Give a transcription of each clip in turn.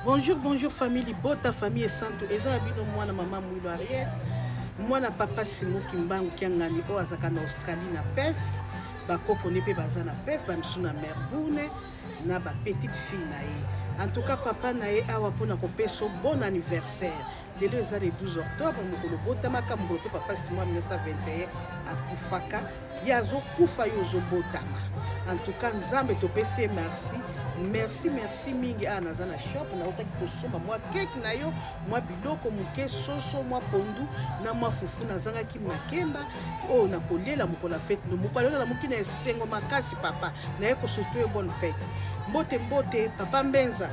Bonjour, bonjour famille Libota, famille Santu. Eza ya bino mwana mama Mwilo Ariette, mwana papa Simon Kimbangu Kiangani oyo azaka na Australie na Perth, bakoko ne mpe baza na Perth, bamisusu na Melbourne na ba petite fille na ye. En tout cas papa na ye awa mpona kopesa bon anniversaire. Lelo eza le 12 octobre, mokolo botamaka, mokolo mpe papa Simon 1921 akufaka. Ye azokufa, yo ozobotama. En tout cas Nzambe topesi ye merci, merci, merci mingi. Awa naza na shop, nautaki kosomba mwa keke na yo, mwa biloko moke, soso, mwa pondu na mwa fufu. Nazangaki makemba oyo nakoliela mokolo ya fete. No mokolo lelo nalamuki na esengo makasi papa, naye kosutu yo bonne fete. Mbote mbote papa Mbenza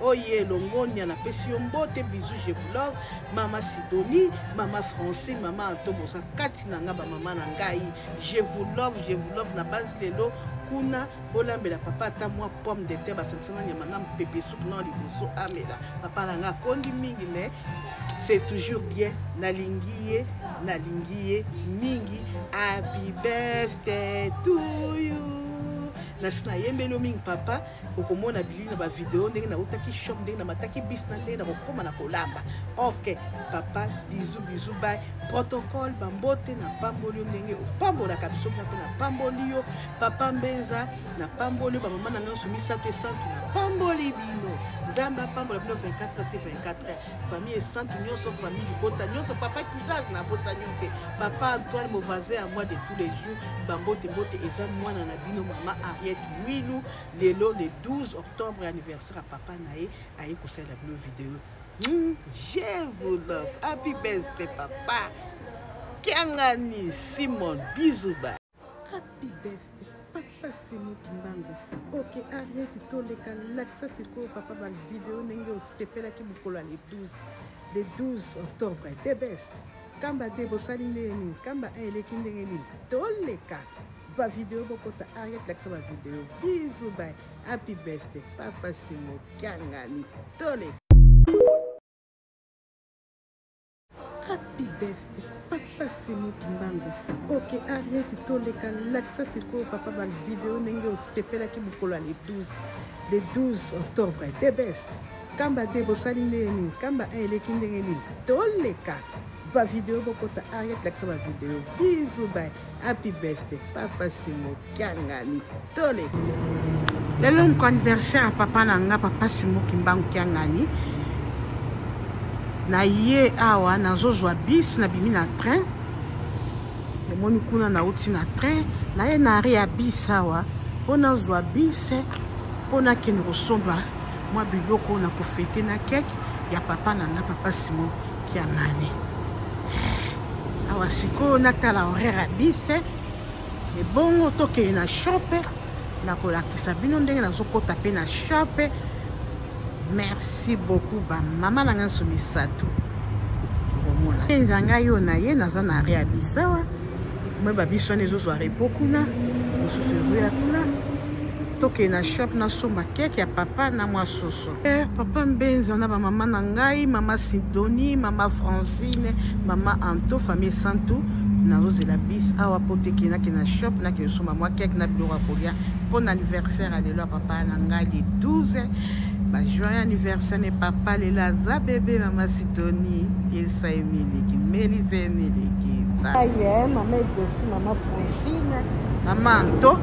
oye longonia, napesi yo mbote, bisous, je vous love. Mama Sidonie, mama Francine, mama Anto, boza kati na nga, bamama na ngai, je vous love, je vous love. Na base lelo kuna bolambela papa ata mwa pomme de terre basangisa na nyama na pepe supu na liboso amela. Papa na nga akondi mingi, mais c'est toujours bien, nalingi ye, nalingi ye mingi. Happy birthday to you. Nasi nayembeli yo mingi papa, okomona bilili na bavideo ndenge nautaki shop, ndenge namataki bis na ndenge nakokóma na kolamba. Ok papa, bisous, bisous, bye. Protocole bambote, napamboli yo ndenge opambolaka biso mpe napamboli yo papa Mbenza, napamboli yo bamama na ngai nyonso misato esantu, napamboli bino. Nzambe apambola bino 24 sur 24, famille esantu nyonso, famille libota nyonso. Papa Kizaz, nabosani yo te. Papa Antoine, mon voisin à moi de tous les jours, bambote mbote. Eza mwana na bino mama Ariette Mwilu. Lelo le 12 octobre, anniversaire ya papa na ye, aye kosalela bino video. Je vous love. Happy birthday papa Kiangani Simon, bisous, bye. Happy birthday papa Simon Kimbangu. Ok Ariette, toleka, lakisa sikoyo papa ba video ndenge osepelaki mokolo ya le 12, le 12 octobre. The best. Kamba te bosali ndenge nini, kamba 1 eleki ndenge nini, toleka ba video, bokota Ariette, lakisa ba video. Bisous, bye. Happy birthday papa Simon Kiangani, toleka. Happy birthday papa Simon Kimbangu. Ok Ariette, toleka, lakisa sikoyo papa ba video ndenge osepelaki mokolo ya le 12, le 12 octobre. The best. Kamba te bosali ndenge nini, kamba 1 eleki ndenge nini, toleka ba video, bokota Ariette, lakisa ba video. Bisous, bye. Happy birthday papa Simon Kiangani, toleka. Lelo moko anniversaire ya papa na nga papa Simon Kimbangu Kiangani. Na ye awa nazozwa bis, nabimi na train, omoni kuna nauti na train, naye na arrêt ya bis awa mpo nazwa bis mpo nakende kosomba mwa biloko na kofete na keke ya papa na nga papa Simon Kiangani. Awa sikoyo natala horaire ya bis, ebongo tokende na shop, nakolakisa bino ndenge nazokota mpe na shop. Merci beaucoup bamama na ngai nyonso misato. Okomona enza ngai oyo na ye naza na arrêt ya bis awa, moi babiso wana ezozwa repos kuna, mosusu ezoya kuna. Tokende na shop nasomba keke ya papa na mwa soso. Papa Mbenza na bamama na ngai, mama Sidonie, mama Francine, mama Anto, famille Santu, nazozela bis awa po tekende nakende na shop, nakende somba mwa keke na biloko ya kolia mpo na anniversaire ya lelo ya papa na ngai le 12. Ba joyeux anniversaire ne papa, lelo aza bebe. Mama Sidonie yesa emiliki melisa emiliki aye, mama Edosi, mama Francine, mama Anto.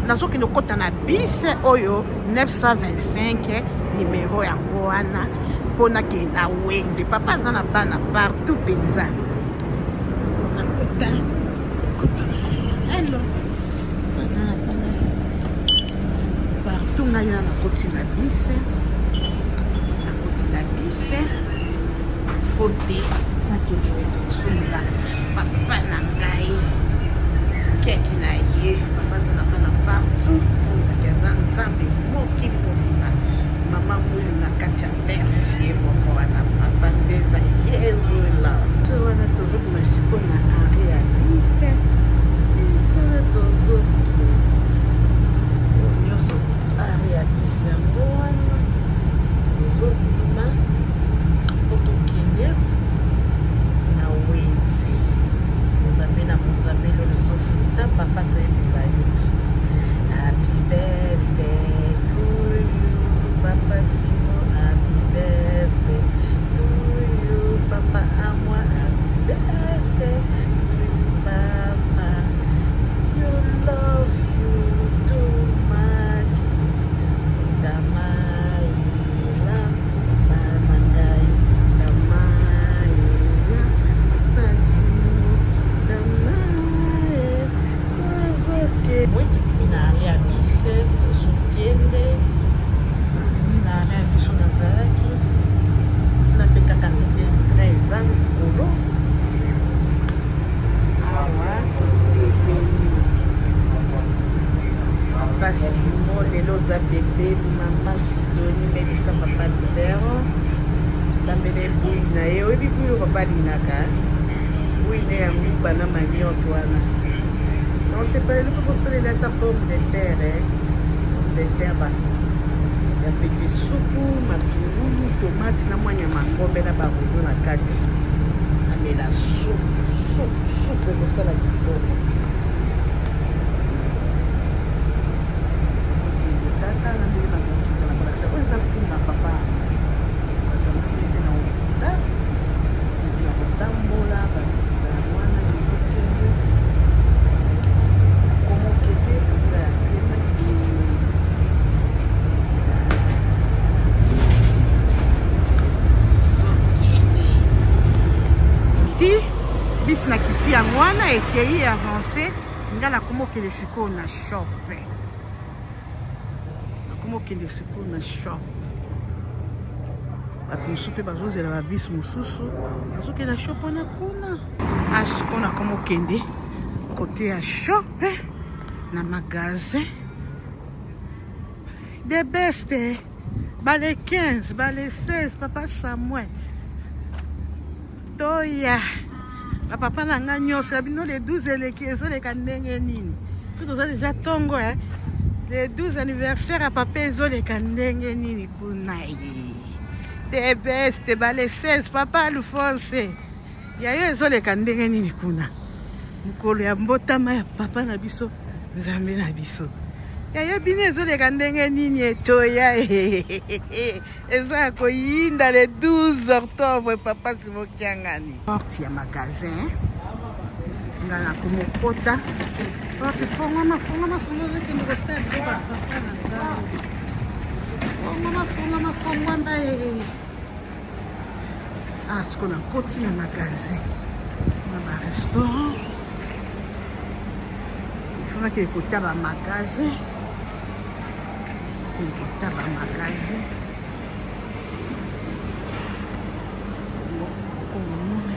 Nazokende kokɔta na bis oyo 925 numero yango wana mpo nakende na wenze. Papa aza na bana partout mpenza. Nakota kota hello, baza na bana partout. Ngai wana nakoti na bis, nakoti na bis po te nakende wenze kosombela papa na ngai keke na ye. Papa aza na bana partout, aki aza Nzambe mokili mobimba. Mama Mwilu na kati ya Perth, ye moko wana papa Mbenza yevola. So wana tozobima sikoyo na arrêt ya bis, biso wana tozokende nyonso arrêt ya bis yango wana tozobima po tokende na wenze. Nzambe na bonzambe. Moi tobimi na arrêt ya bus, tozokende. Tobimi na arrêt ya biso nazalaki. Kuna mpe kaka ndenge train eza likolo. Awa totelemi. Papa Simon lelo oza bebe, mama Sidoni melisa papa Libero. Lambela buyi na ye, oyebi buyi oyo papa alingaka? Buyi ne ya nguba na manioc wana. Nasepela lelo mpe bosalela ata pomme de terre, eh. Pomme de terre ba ya pepe supu, matungulu, tomate na mwa nyama ngombe na ba roignon na kati. Amela supu, supu, supu ekosala kitoko. Tozokende kaka na ndenge na kokita na kolakisa oyo eza fumba papa. Azali nde mpe na kokita, na kotambola bamituka yango wana ezokende. Tokomokende eza ya telemaki. Ti bisi na kiti yango wana ekei avance, nga nakomokende sikoyo na shop. Nakomokende sikoyo na shop. Bato mosusu mpe bazozela babisi mosusu, nazokende na shop wana kuna. Asiko nakomokende kote ya shop na magasin the best, bale 15 bale 16 papa Samuel toya bapapa na nga nyonso ya bino. Le 12 eleki, ezoleka ndenge nini? Mpo toza deja ntongo, eh? Le 12 anniversaire ya papa ezoleka ndenge nini kuna ye? The best bale 16 papa Alphonse ya yo ezoleka ndenge nini kuna? Mokolo ya mbotama ya papa na biso, Nzambe na biso, ya yo bino ezoleka ndenge nini? Etoya eza ya koyinda le 12 octobre. Papa Simon Kiangani, porte ya magasin nga na komokota, porte fongwama, fongwama, fongwama, ozokende kotala biloko ya papa na ngai. Fongwama, fongwama, fongwama. Ah, siko nakoti na magasin na barestaurant, ifonaki ekota bamagasin, ekota bamagasin okomomona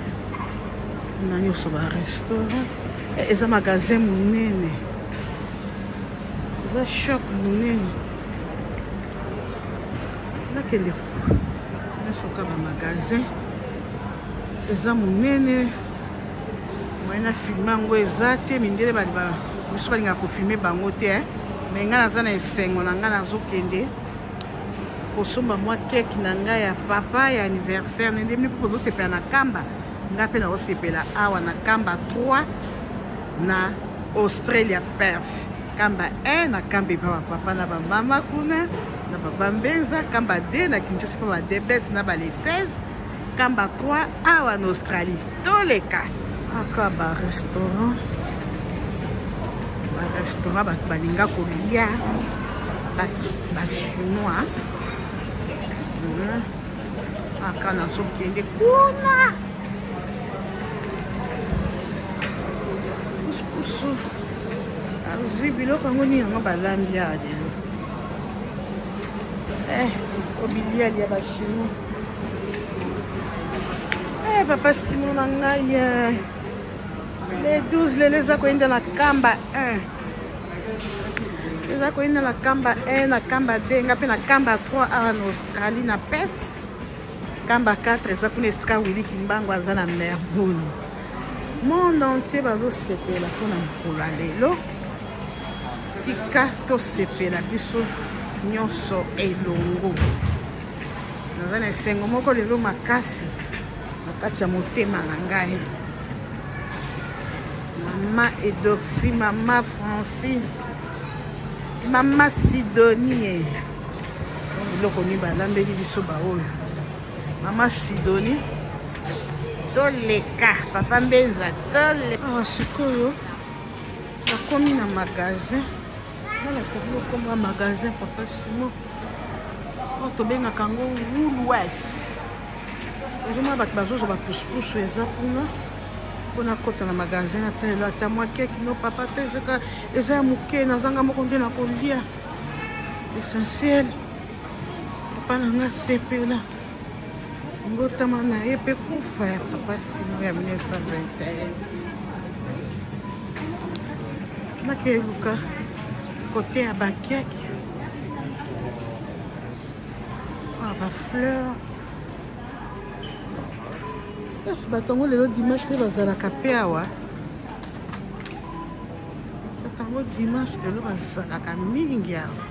kuna nyonso barestaurant. Eza magasin monene, eza shop monene. Nakende nasoka bamagasin, eza monene. Moyen na filme yango eza te. Mindele biso balingaka kofilme bango te, me ngai naza na esengo na ngai. Nazokende kosomba mwa keke na ngai ya papa ya anniversaire. Nde mpe kozosepela na Kamba, ngai mpe nazosepela awa na Kamba 3 na Australia, Perth. Kamba 1 na Kamba epa bapapa na bamama kuna na papa Mbenza, Kamba 2 na Kinshasa epa badebes na bale 16, Kamba 3 awa na Australie. Toleka aka barestaurant, barestaurant bato balinga kolia, bachinois. Aka nazokende kuna pusupusu, azwi biloko yango nini yango balambi awa lelo. Obiliali ya bachinois. Papa Simon na ngai, le 12 lelo eza koyenda na Kamba 1, eza koyenda na Kamba 1, na Kamba 2, nga mpe na Kamba 3 awa na Australie na Perth. Kamba 4 eza kuna esika Willy Kimbangu aza na Melbourne. Monde entier bazosepela mpona mokolo ya lelo. Tika tosepela biso nyonso elongo. Naza na esengo moko lelo makasi na kati ya motema na ngai. Mama Edoxie, mama Francine, mama Sidonie, biloko nini balambeli biso baoyo? Mama Sidonie, toleka papa Mbenza, toleka. Awa sikoyo nakomi na magasin, nalakisa bino kombo ya magasin papa Simon oyo tobengaka yango Woolworth. Ozomona bato bazozwa bapusupusu, eza kuna. Mpo nakota na magasin natalelo ata mwa keke no papa te ezaka eza ya moke nazanga moko nde nakolia essentiel papa na nga sepela mbotama na ye mpe kufa ya papa simo ya 1921 nakeluka kote ya bakeke ah, bafleur eh, bato yango lelo dimanche nde bazalaka mpe awa bato yango dimanche lelo bazalaka mingi awa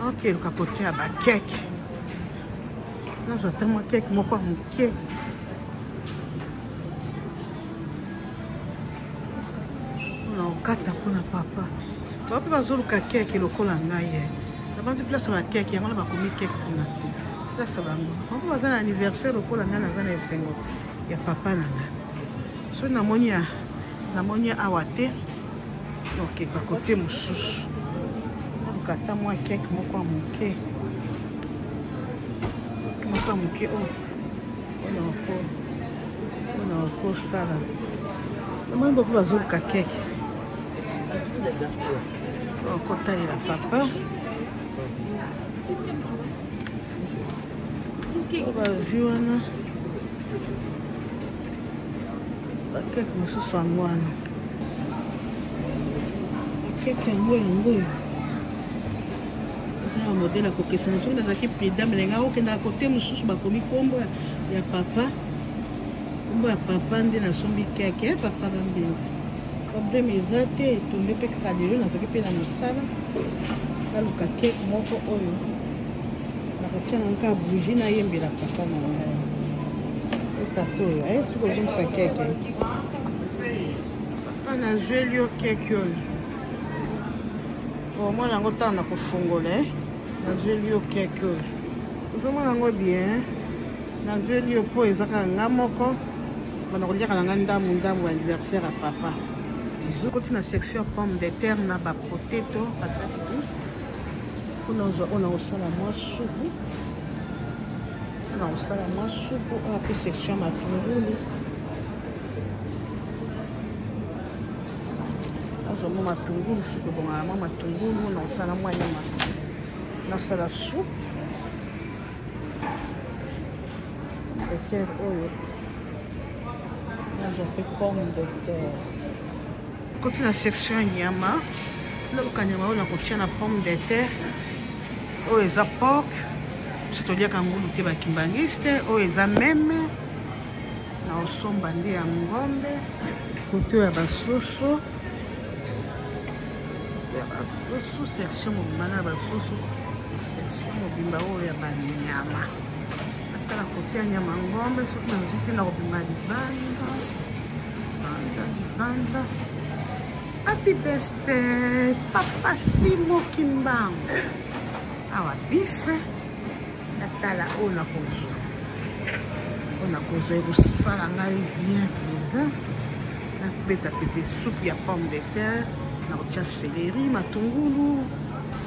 okeluka kote ya bakeke nazwa ata mwa keke moko ya moke mpona kokata mpona papa bango mpe bazoluka keke lokola ngai ye nabanzi place ba keke yango na bakomi keke kuna place bango bango baza na anniversaire lokola ngai naza na esengo ya papa na ngai soki namoni ya namoni awa te okeka kote mosusu naluka ata mwa keke moko ya moke moko ya moke oyo mpona kosala namoni bapo bazoluka keke kotalela papa bazwi wana bakeke mosusu yango wana bakeke yango yango oyo eza na modele ya kokesana soki nazalaki pridame na ngai okendaka kote mosusu bakomi nkombo ya papa nkombo ya papa nde nasombi keke ya papa bambenzi problème eza te etombe mpe kaka lelo nazalaki mpe na mosala naluka keke moko oyo nakotia na nka bougie nayembela papa na ngai otata oyo aye soki ozongisa keke papa nazweli yo keke oyo omona yango ntango na kofongola eh? nazweli yo keke oyo ozomona yango bien nazweli yo mpo eza kaka nga moko bana koliaka na ngai ndambu ndambu ya anniversaire ya papa koti na section pomme de terre na bapotato patate douce mpona ozwa oyo nakosala mwa supu mpona kosala mwa supu oyo mpe section matungulu nazwa mwa matungulu supu ebongaka mwa matungulu nakosala mwa nyama nasala supu de terre oyo nazwa mpe pomme de terre koti na section ya nyama naluka nyama oyo nakotia na pomme de terre oyo eza pork biso toliaka ngulu te bakimbangiste oyo eza meme na osomba nde ya ngombe kote ya basusu ya basusu section mobimba na basusu section mobimba oyo ya banyama natala kote ya nyama ngombe soki nazwi te na kobima libanda libanda libanda happy birthday papa simo kimbangu awa bife natala oyo nakozwa oyo nakozwa ekosala ngai bien plaisir nabeta pepe supu ya pomme de terre nakotia céleri matungulu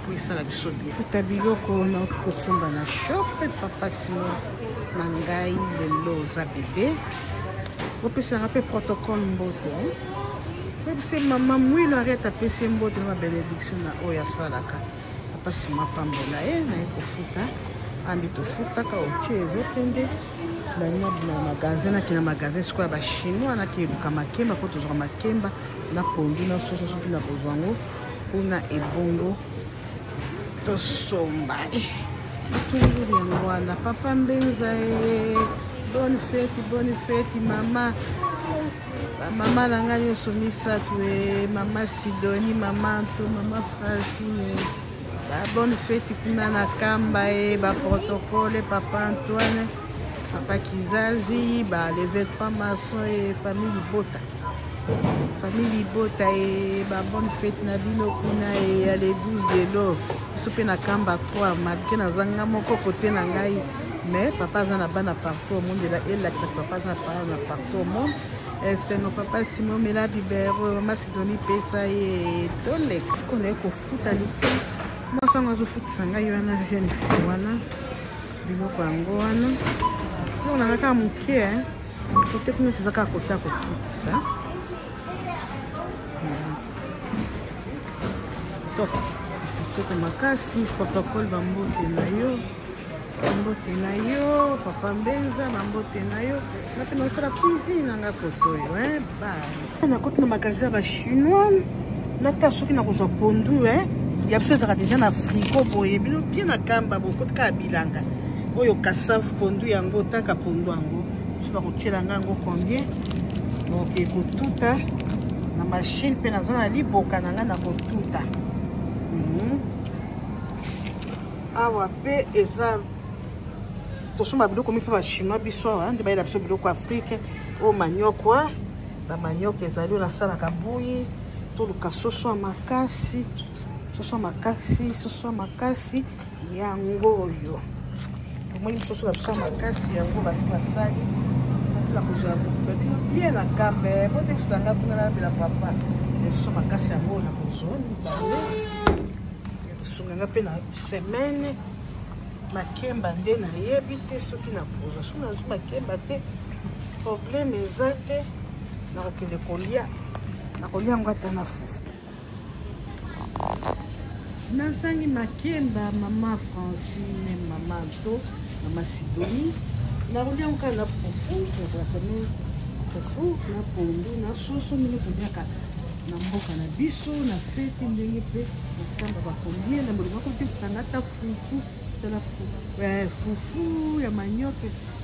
po esala biso bien futa biloko nauti kosomba na shop papa simo na ngai lelo oza bebe bopeselanga mpe protocole mbote oyebise mama mwilo ariete apesi ye mbote na babenediction na oyo asalaka papa simo apambola ye naye kofuta andi tofutaka otie ezokende nalingi nabima na magasin nakende na magasin sikoyo ya bachinois nakeluka makemba mpo tozwaka makemba na pondu na soso soki na kozwa yango kuna ebongo tosomba eh, matungulu yango wana papa mbenza e bonne fete bonne fete mama bamama na ngai nyonso misato e mama sidoni mama anto mama francine ba bonne fete kuna na kamba e baprotocole papa antoine papa kizazi ba le 23 maçon e famille libota famille libota e ba bonne fete na bino kuna e ya le 12 lelo biso mpe na kamba 3 malgre naza nga moko kote na ngai mais papa aza na bana partout au monde elakisaka papa aza na bana partout au monde esengo papa simo mela bibero mama sidoni pesa ye toleka sikoyo naye kofuta mwasi yango azofutisa ngai wana jeune fille wana biloko yango wana biloko nanga kaka moke. Kote kuna toza kaka kota kofutisa. Kitoko, kitoko makasi. Protocole, bambote na yo, bambote na yo papa Mbenza, bambote na yo. Nga mpe nasala cuisine na nga koto oyo. Bye. Nakoti na magasin ya bachinois, nata soki nakozwa pondu ya biso ezalaka deja na frigo boye. Bino bien na kamba bokoti kaka bilanga oyo kasave pondu yango, taka pondu yango so bakotiela nga yango combien. Donc ekotuta na machine mpe naza na liboka na ngai na kotuta. Awa mpe eza tosomba biloko mi mpe bachinois biso awa nde bayela biso biloko Afrique oyo, maniokwa, bamanioc ezali oyo nasalaka buyi. Toluka soso ya makasi, soso ya makasi, soso ya makasi yango oyo. Omoni soso na biso ya makasi yango basi basali sati na kozwa babino bien na kambe botebisanga kuna nalambela papa soso makasi yango. Na kozwa mibale ya kosunga nga mpe na semaine. Makemba nde nayebi te soki nakozwa. Soki nazwi makemba te, problème eza te, nakokende kolia, nakolia yango ata na fufu. Nazangi makemba, mama Francine, mama Anto, mama Sidoni, nakolia yango kaka na fufu. Nakolaka fufu na pondu na soso ndenge toliaka na mboka na biso na feti, ndenge mpe nakamba bakolia na molongo akotebisanga ata fufu. Tala fufu ya manioc.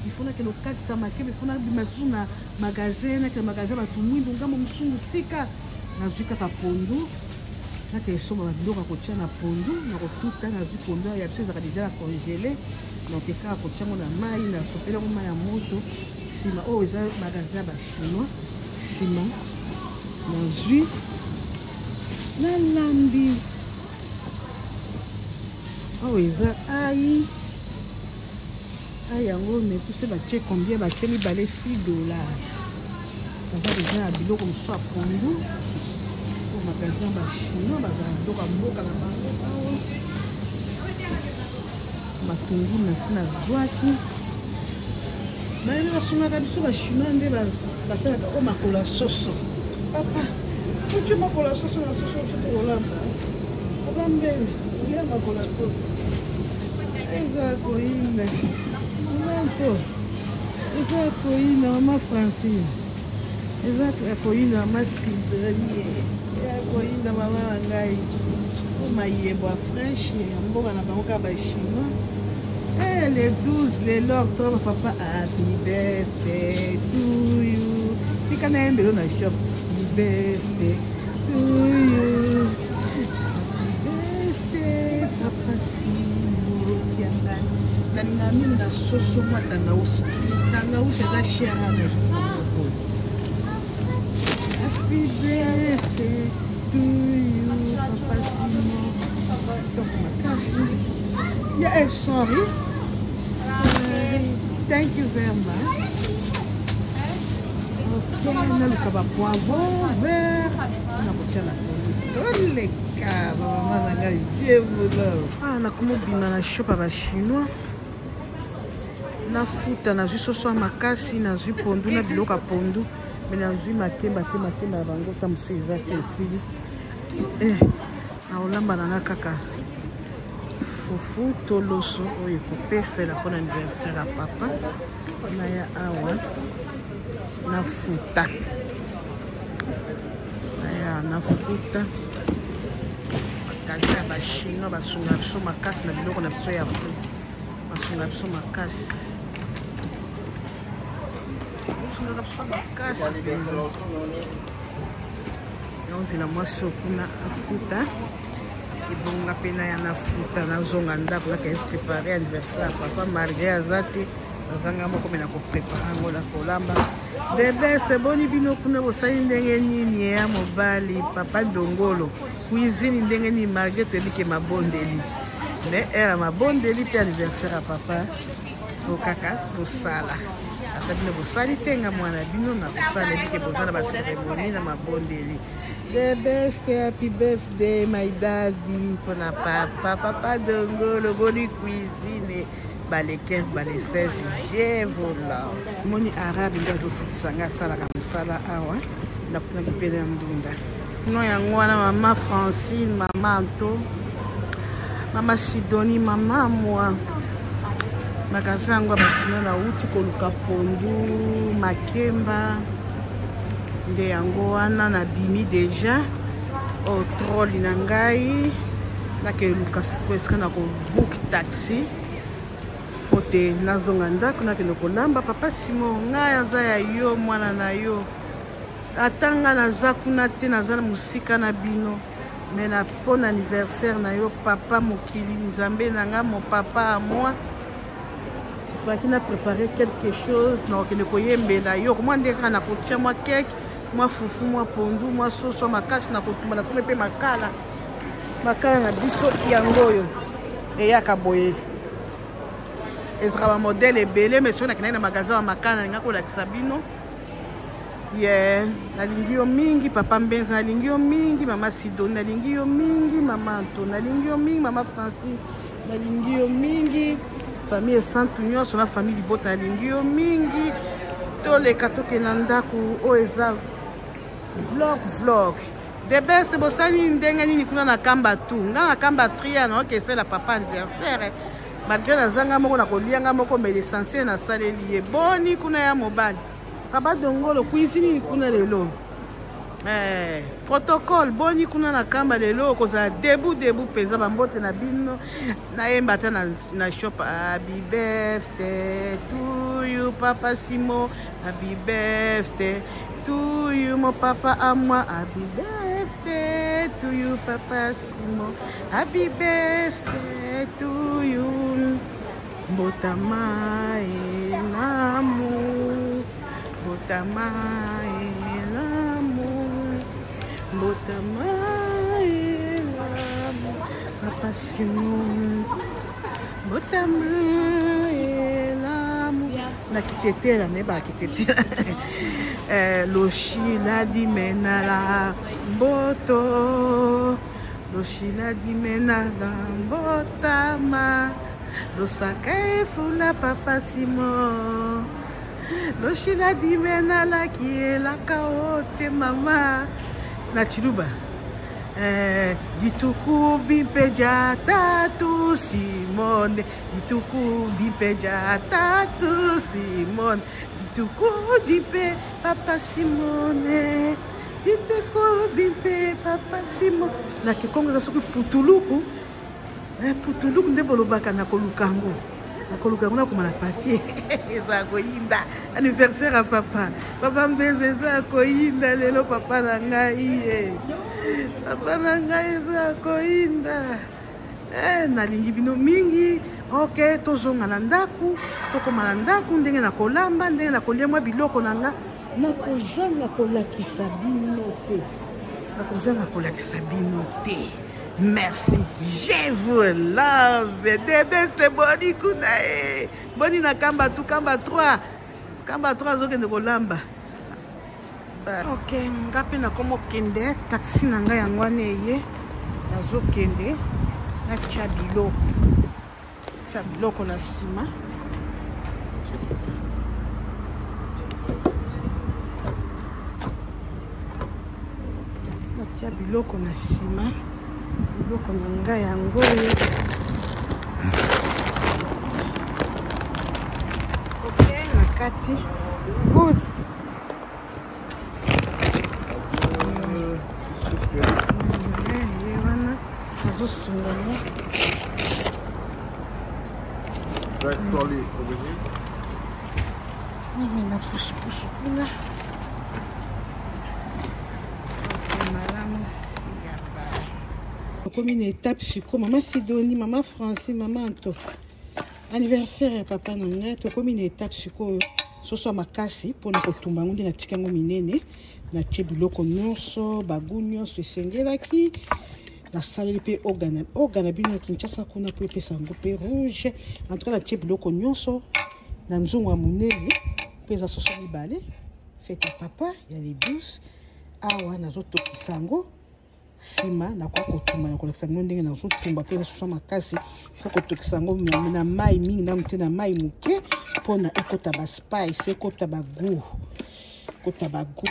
Ifo nakende kokatisa makemba, ifo nabima lisusu na magasin, nakende magasin bato mwindu ngambo mosungu. Sika nazwi kaka pondu, nakende somba babiloko ya kotia na pondu na kotuta. Nazwi pondu ya biso ezalaka deja na congélé, donc kaka kotia yango na mai, nasopeli yango mai ya moto. Nsima oyo eza magasin ya bachinois. Nsima nazwi, nalambi. Awa eza ai ai yango metuse batie combien? Batie mibale 6 dollar. Baza deja na biloko mosusu ya pondu. Po magasin bachinois bazala biloko ya mboka na bango. Awa matungulu nasi nazwaki. Bayebi basungaka biso bachinois nde basalaka oyo makolo ya soso. Papa otie makolo ya soso na soso biso tokolamba. Papa Mbenzi, olia makolo ya soso eza koyinda manto, eza koyinda. Mama Francine, eza ya koyinda. Mama Sidrenie, ya koyinda. Mama na ngai, o mayebo ya fraîche ya mboka na bango kaka bachinois. Eh, le 12 lelo octobre, papa, happy birthday to you. Tika nayembelo na shop. Happy birthday to you, happy birthday papa Simo Kiangani. Nalinga mingi na soso mwa tangausi. Tangausi eza cher na. Happy birthday to you, papa Simo. Kitoko makasi ya sorry. Sorry, thank you very much. Ok, naluka bapoivron vert na kotia na pondu. Toleka bamama na ngai, je vous love. Ah, nakomobima na shop ya bachinois, nafuta. Nazwi soso ya makasi, nazwi pondu na biloko ya pondu, me nazwi makemba te. Makemba ya bango ta mosusu eza te, esili. Nakolamba na nga kaka fufu to loso oyo ekopesela mpona anniversaire ya papa. Naya awa nafuta, naya nafuta. Magasin ya bachinois basunga biso makasi na biloko na biso ya Afrique, basunga biso makasi, basungaka biso makasi mpenza. Naozela mwasi oyo kuna afuta, ebonga mpe na ya nafuta, nazonga ndako, nakende prépare anniversaire ya papa. Malgré aza te, nazanga moko, me na koprépare yango na kolamba. Debes eboni bino kuna bosali ndenge nini ya mobali papa Dongolo cuisine ndenge nini? Malgré toyebi ke mabondeli, mais heure ya mabondeli mpe anniversaire ya papa po kaka tosala. Ata bino bosali te, nga mwana bino na kosala. Yebi ke boza na bacérémonie na mabondeli. The best, happy birthday my daddy, mpona papa, papa Dongolo. Boni cuisine? Bale 15, bale 16, je vous love. Moni arabe nde azofutisa ngai, asalaka mosala awa, nakutanaki mpe na ndunda no yango wana. Mama Francine, mama Anto, mama Sidoni, mama mwa magasin yango ya basina. Nauti koluka pondu, makemba, nde yango wana nabimi deja. Oyo trolley na ngai, nakeluka sikoyo esika na kobook taxi po te nazonga ndako, nakende kolamba. Papa Simon, ngai aza ya yo, mwana na yo. Ata nga naza kuna te, naza na mosika na bino, me na mpo na anniversaire na yo, papa mokili, nzambe na nga, mon papa à moi, faki na préparer quelque chose. Nakokende koyembela yo mwa nde kaka nakotia mwa keke, mwa fufu, mwa pondu, mwa soso makasi na kotumba na fume mpe makala. Makala na biso yango oyo eyaka boye, ezalaka bamodele ebele, mais soki nakendaki na magasin ya makala, nalinga kolakisa bino. Ye nalingi yo mingi, papa Mbenza, nalingi yo mingi, mama Sidoni, nalingi yo mingi, mama Anto, nalingi yo mingi, mama Francine, nalingi yo mingi, famille esantu nyonso na famille libota, nalingi yo mingi. Toleka, tokende na ndako. Oyo eza vlog, vlog the best. Bosali ndenge nini kuna na kamba tu? Nga na kamba tria, na okesela papa anniversaire, malgré nazanga moko na kolia nga moko, mais l'essentiel nasaleli ye. Boni kuna ya mobali, papa Dongolo, cuisine nini kuna lelo? Protocole, boni kuna na kamba lelo? Okozala debout, debout mpenza. Bambote na bino. Nayemba ata na shop. Happy birthday to you, papa Simo. Happy birthday to you, mon papa à moi. Happy birthday to you, papa Simo. Happy birthday to you. Mbotama elamu, mbotama elamu, mbotama elamu, papa Simon, mbotama elamu. Na kitetela, nayebaka kitetela. Loshila dimenala mboto, loshila dimenala mbotama, losaka efula, papa Simon, loshila dimenalaki elaka o te mama na chiluba. Dituku bimpe dia tatu Simone, dituku bimpe dia tatu Simone, dituku dimpe papa Simone, dituku bimpe papa Simone. Na kikongo eza soki putuluku, putuluku nde bolobaka. Na koluka yango, nakoluka yango, nakoma na papier. Eza koyinda, anniversaire ya papa, papa Mbeza, eza koyinda lelo. Papa na ngai ye, papa na ngai, eza koyinda. Nalingi bino mingi. Ok, tozonga na ndako, tokóma na ndako, ndenge na kolamba, ndenge na kolia mwa biloko na nga. Nakozanga kolakisa bino te, nakozanga kolakisa bino te. Merci, je vous love. Debese, boni kuna e? Boni na kamba tu, kamba 3, kamba 3, azokende kolamba. Ok, nga mpe nakoma okende. Taxi na ngai yango wana eye, nazokende. Natya biloko, tya biloko na nsima. Natya biloko na nsima, biloko na ngai yango oyo. Ok, na kati good. Ye wana azosunga nga. Right trolley over here. Namema pusupusu kuna. Malamu siyaba. Tokomi na étape siko. Mama Sidoni, mama Francine, mama Anto, anniversaire ya papa na ngai. Tokomi na étape sikoyo, soso ya makasi mpona kotumba yango. Nde natika yango minene, natie biloko nyonso, bagu nyonso esengelaki. Nasaleli mpe oga na bino ya Kinshasa kuna mpo epesa yango mpe rouge. En tout cas, natie biloko nyonso na nzungu ya monene mpe eza soso mibale. Fête ya papa ya le 12 awa, nazotokisa yango. Nsima nakoya kotumba, nakolakisa bino ndenge nazotumba mpe lisusu makasi. Fo kotokisa yango na mai mingi nanu te, na mai moke mpona ekota ba spice, ekota ba goût, ekota ba goût.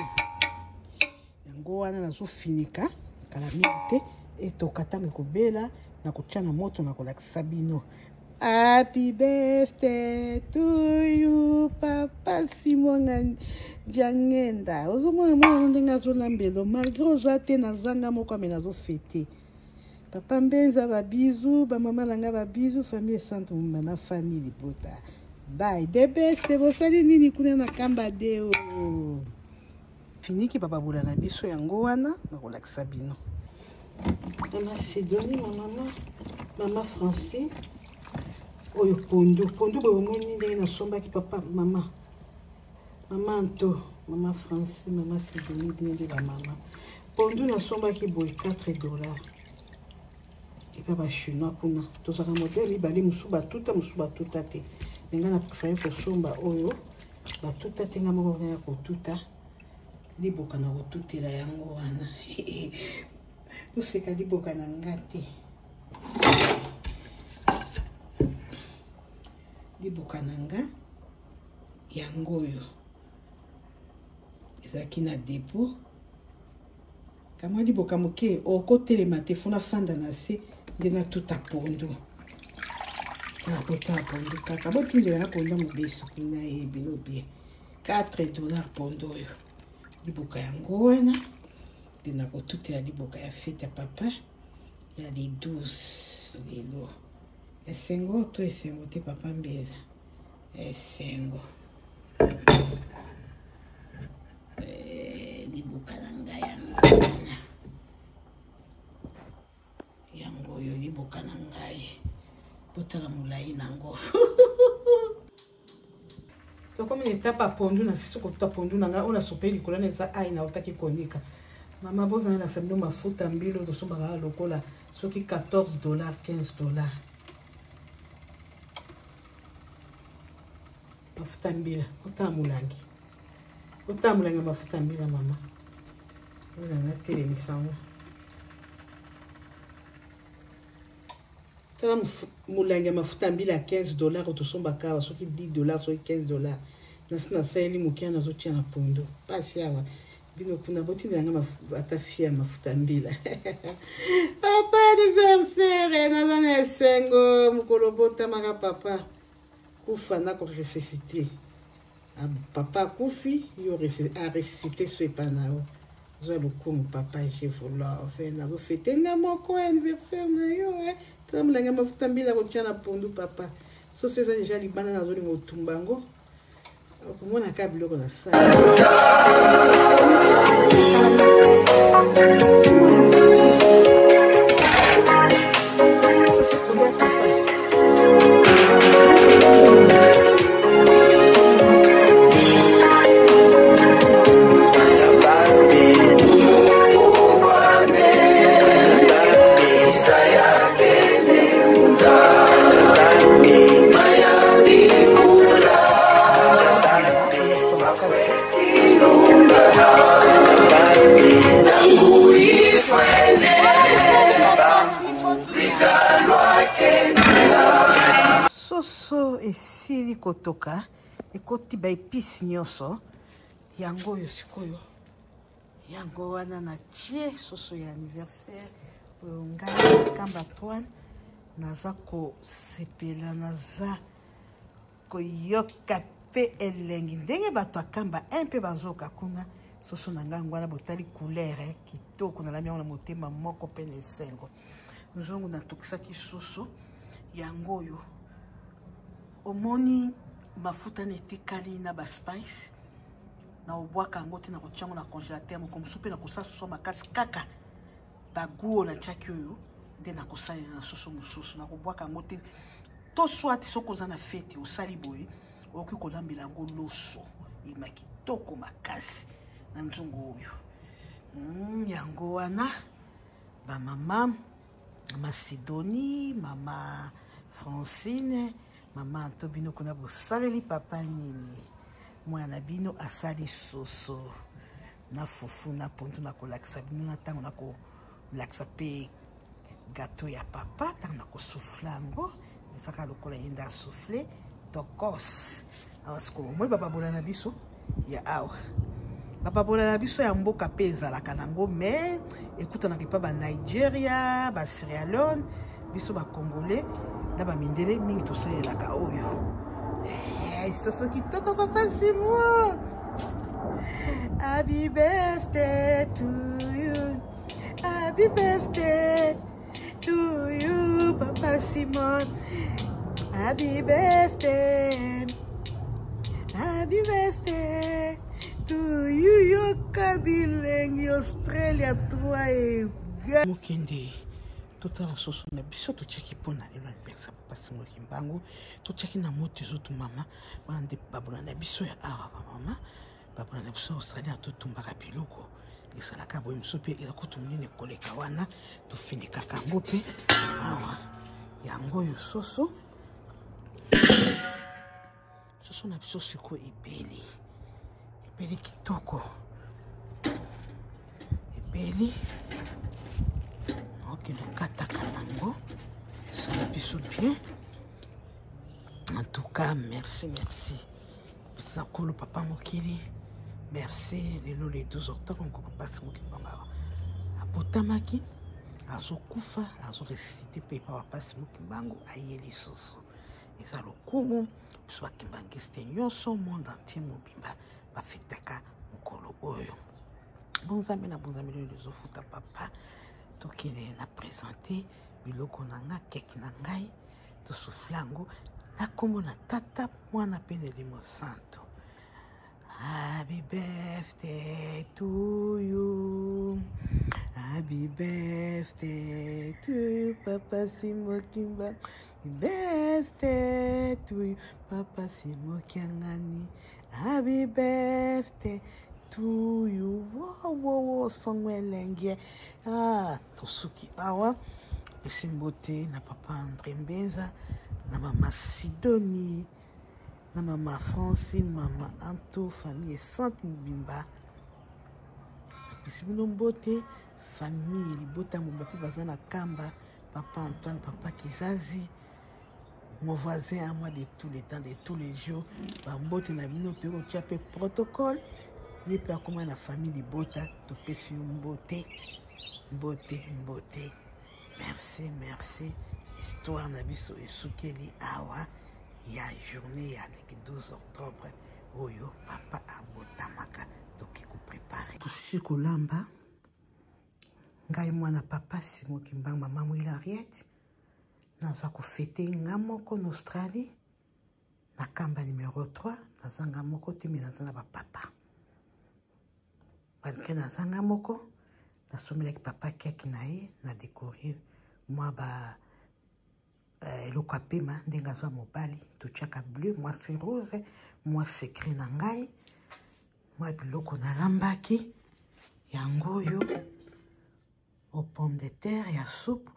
Yango wana nazofinika kala mingi te, etoka ntango ekobela nakotia na moto, nakolakisa bino. Happy birthday to you, Papa Simon Diangenda. Ozomona mwana ndenge azolambelo, malgré oza te, nazanga moko ame nazofete. Papa Mbenza ba bisous, ba mama na nga ba bisous, famille Santu Mumba na famille Libota. Bye, the best, bosali nini kuna na Kamba Deo? Finiki papa bola na biso yango wana nakolakisa bino. Mama Sidonie, ma mama, mama Francine, oyo pondu, pondu boye bomoni ndenge nasombaki papa, mama, mama Anto, mama Francine, mama Sidonie, bino nde ba mama. Pondu nasombaki boye 4 $. Epa ba chinois kuna tozalaka modèle mibale, mosusu batuta, mosusu batuta te. Me ngai na préféré kosomba oyo batuta te, ngai moko ya kotuta liboka na kotutela yango wana. Toseka liboka na nga te, liboka na nga yango oyo ezalaki na dépôt. Kamwa liboka moke, okotelema te, funa fanda na se nde natuta pondu. Kaka kotala pondu kaka, botindela na pondu mobesu kuna ye bino bien. 4 $ pondu oyo, liboka yango wana nde nakotutela liboka ya fete ya papa ya le 12 lelo. Esengo to esengo te, papa Mbeza, esengo. Liboka na ngai yango wana, yango oyo liboka na ngai, botala molai nango. Tokomi na etape ya pondu. Na sisi kotuta pondu na ngai oyo nasopeli likolo na eza ai nautaki konika. Mama, bozala na bino mafuta mbilo tosombaka lokola soki 14 $, 15 $. Mafuta mbila, otala molangi, otala molangi ya mafuta mbila. Mama, ozala natelemisa yango. Tala molangi ya mafuta mbila ya 15 $, oyo tosombaka awa soki 10 $, soki 15 $. Nasi nasaleli moke, nazotia na pondu. Pasi awa, bino kuna botindela nga ata fie ya mafuta mbila. Papa, anniversaire, naza na esengo. Mokolo botamaka papa kufa na koressuscite papa akufi, yo aressuscite so epa na yo. Zwa lokumu papa, je vous love. Nazofete nga moko anniversaire na yo. Tala molangi ya mafuta mbila kotia na pondu. Papa, soso eza deja libanda, nazolinga otumba yango, okomona kaka biloko na sala. Soso esili kotoka, ekoti baépices nyonso. Yango oyo sikoyo, yango wana natie soso ya anniversaire oyo. Ngai Kamba Antoine naza kosepela, naza koyoka mpe elengi ndenge bato akamba mpe bazoka kuna. Soso na ngai yango wana, botali couleur kitoko. Nalami yango na motema moko mpe na esengo. Nzungu natokisaki soso yango oyo, omoni mafuta na etikali na baspice, na obwaka yango te, na kotia yango na congélateur. Moko mosusu mpe na kosala soso makasi, kaka bagoût oyo natiaki oyo nde nakosalela na soso mosusu, nakobwaka yango te. To soit soki oza na feti, osali boye, okoki kolambela yango loso ema kitoko makasi na nzungu oyo. Yango wana bamama, mama Sidonie, mama Francine, mama Anto, bino kuna bosaleli papa nini? Mwana na bino asali soso na fufu na pondu. Nakolakisa bino na ntango. Lakisa mpe gateau ya papa ntango na kosouffle yango, ezaka lokola ye nde asouffle tokos. Awa sikoyo omoni bababola na biso ya awa, bababola na biso ya mboka mpe ezalaka nango, mais ekutanaka epa ba Nigeria, ba Sierra Leone. Biso ba Congolais na ba mindele mingi tosalelaka oyo. Hey, soso kitoko papa Simon. Happy birthday to you. Happy birthday to you, Papa Simon. Happy birthday. Happy birthday to you, yoka bilengi Australia 3 e mokende. Totala soso na biso totiaki mpo na lelo anniversaire Papa Simon Kimbangu, totiaki na moto ezotumama wana nde babola na biso ya awa, bamama babola na biso ya Australia totumbaka biloko ezalaka boye, mosusu mpe eza kutu monene koleka wana, tofinikaka yango mpe awa. Yango oyo soso, soso na biso sikoyo ebeli, ebeli kitoko, ebeli. Okende okatakata yango, esala biso bien. En tout cas, merci, merci bisa kolo papa mokili, merci. Lelo le 12 octobre, moko Papa Simon Kimbangu abotamaki, azokufa, azoressuscite mpe epa Papa Simon Kimbangu aye lisusu. Eza lokumu biso bakimbangiste nyonso, monde entier mobimba bafetaka mokolo oyo. Bonzambe na bonzambe lelo ezofuta papa. Tokende na présente biloko na nga, keke na ngai, tosufla yango na nkombo na Tata, Mwana mpe na Elimo Santo. Happy birthday to you. Happy birthday to you, Papa Simon Kimba. Happy birthday to you, Papa Simon Kiangani. Happy birthday to you. Wow, wow, wow, songo elenge. Ah, tosuki awa. Esi mbote na papa André Mbenza, na mama Sidoni, na mama Francine, mama Anto, famille Sainte mobimba. Napesi bino mbote, famille libota mobimba mpe baza na Kamba, papa Antoine, papa Kizazi, mon voisin à moi de tous les temps, de tous les jours. Bambote na bino, toyei kotia mpe protocole, ye mpe akoma na famille libota, topesi yo mbote, mbote, mbote. Merci, merci. Histoire na biso esukeli awa ya journée ya le 12 octobre oyo papa abotamaka. Toki koprepare, tosisi kolamba. Ngai mwana papa Simon Kimbangu, mama Mwila Henriette, naza kofete nga moko na Australie na Kamba numero 3. Naza nga moko te, me naza na bapapa. Malgré naza nga moko, nasombelaki papa keke na ye, na décorer mwa ba eloko ya pema ndenge aza mobali, totiaka bleu, mwasi rose, mwa secret na ngai, mwa biloko nalambaki yango oyo o pomme de terre ya soupe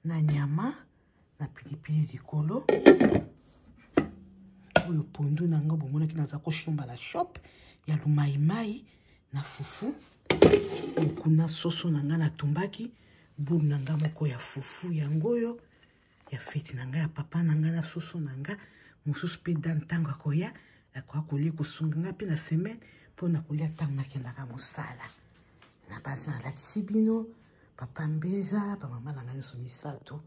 na nyama na pilipili likolo. Oyo pondu na nga bomonaki naza kosomba na shop ya lumaimai na fufu. Oyo kuna soso na nga natumbaki, boule na nga moko ya fufu, yango oyo ya feti na nga ya papa na nga na soso na nga mosusu mpe da ntango akoya, akoya kolia, kosunga nga mpe na semaine mpo na kolia ntango nakendaka mosala. Na basi nalakisi bino papa Mbeza, bamama na nga nyonso misato,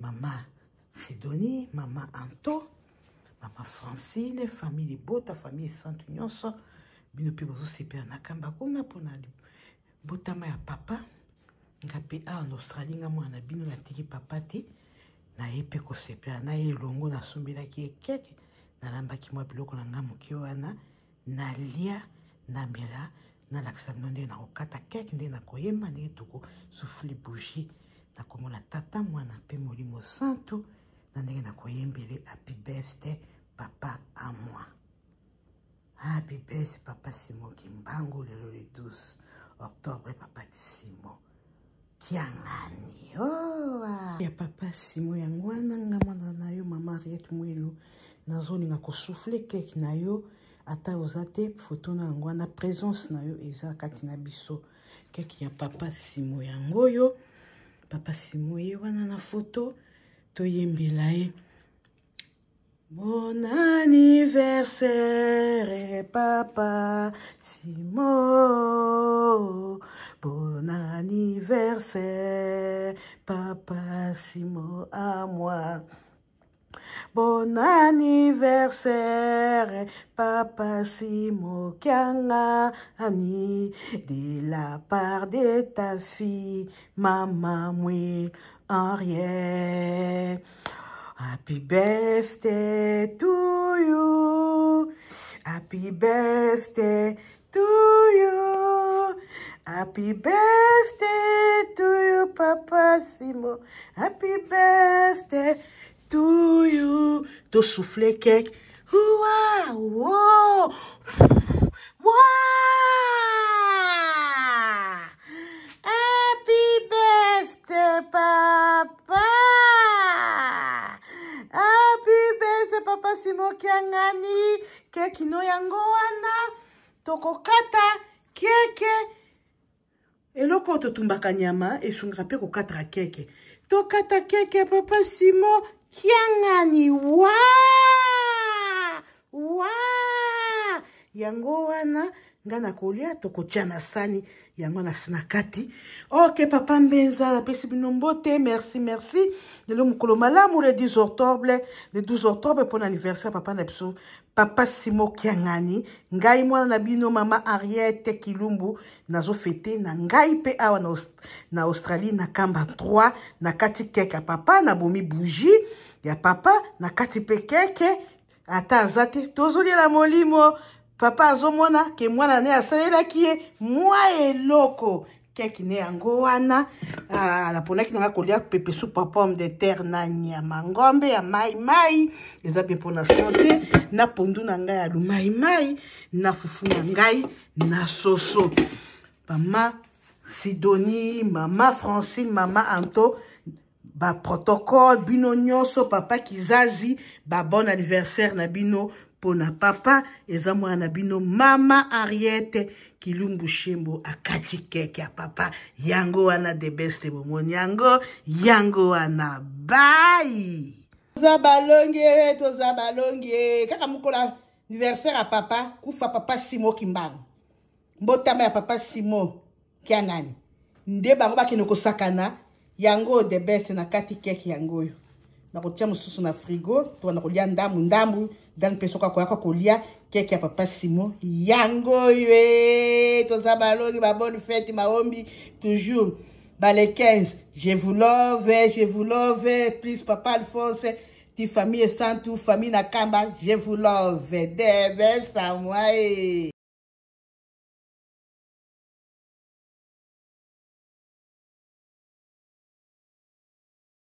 mama Sidoni, mama Anto, mama Francine, famille libota, famille esantu nyonso. Bino mpe bozosepela na Kamba kuna mpona botama ya papa. Nga mpe awa na Australie, nga mwana na bino, natiki papa te, naye mpe kosepela na ye elongo. Nasombelaki ye keke, nalambaki mwa biloko na nga moke wana, nalia, namela, nalakisa bino ndenge nakokata keke, ndenge nakoyemba, ndenge tokosufuli bougie, nakomona Tata, Mwana mpe Molimo Santu, na ndenge nakoyembele happy birthday papa à moi. Happy birthday papa Simon Kimbangu, lelo le 12 octobre, papa Simon Kiangani. Oh, ah. Ya papa Simon yango wana, nga mwana na yo mama Ariette Mwelu, nazolinga kosouffle keke na yo ata oza te, foto na yango wana, présence na yo eza kati na biso. Keke ya papa Simon yango oyo. Papa Simo ye wana na foto, toyembela ye. Bon anniversaire, Papa Simo. Bon anniversaire, Papa Simo, à moi. Bon anniversaire, Papa Simo Kiangani, de la part de ta fille, Maman Mouil Henriette. Happy birthday to you. Happy birthday to you. Happy birthday to you, Papa Simo. Happy birthday to you. To souffler cake. Wow, wow, wow. Happy birthday, Papa. Happy birthday, Papa Simo Kiangani. Keki no yango wana. Tokokata keke. Eloko oyo totumbaka nyama esungaka mpe kokataka keke. Tokata keke ya Papa Simo Kiangani. Wa! Wa! Yango wana nga nakolia, tokotia na sani yango na kati. Ok, Papa Mbenza, napesi bino mbote, merci, merci. Lelo mokolo malamu, le 10 octobre, le 12 octobre, mpona anniversaire papa na biso, Papa Simo Kiangani. Ngai mwana na bino, Mama Ariette Kilumbu, nazofete na ngai mpe awa na Australie, na Kamba 3, na kati keke ya papa, nabomi bougie ya papa, na kati mpe keke, ata aza te, tozoliela molimo. Papa azomona ke mwana ne asalelaki ye mwa eloko. Keke ne yango wana. Ah, naponaki nanga kolia pepe soupe ya pomme de terre na nyama ngombe ya mai mai, eza bien mpona santé, na pondu na ngai ya lumai mai, na fufu na ngai na soso. Mama Sidonie, Mama Francine, Mama Anto, ba protocole bino nyonso, Papa Kizazi, ba bon anniversaire na bino pona papa. Eza mwana na bino, Mama Ariette Kilumbu Shembo, akati keke ya papa yango wana, the best. Bomoni yango, yango wana. Bye. Toza balonge, toza balonge kaka mokolo anniversaire ya papa kufa, Papa Simo Kimbangu, mbotama ya Papa Simo Kiangani, nde bango bakende kosakana yango. The best na kati keke yango oyo, nakotia mosusu na frigo, to kolia ndambu ndambu dan mpe soki akoyaka kolia keke ya Papa Simo yango oyo. E toza balongi, ba bonne fête, maombi toujours ba le 15. Je vous love, je vous love. Please, Papa Alphonse, ti famille Santu, famille Nakamba, je vous love. The best à moi.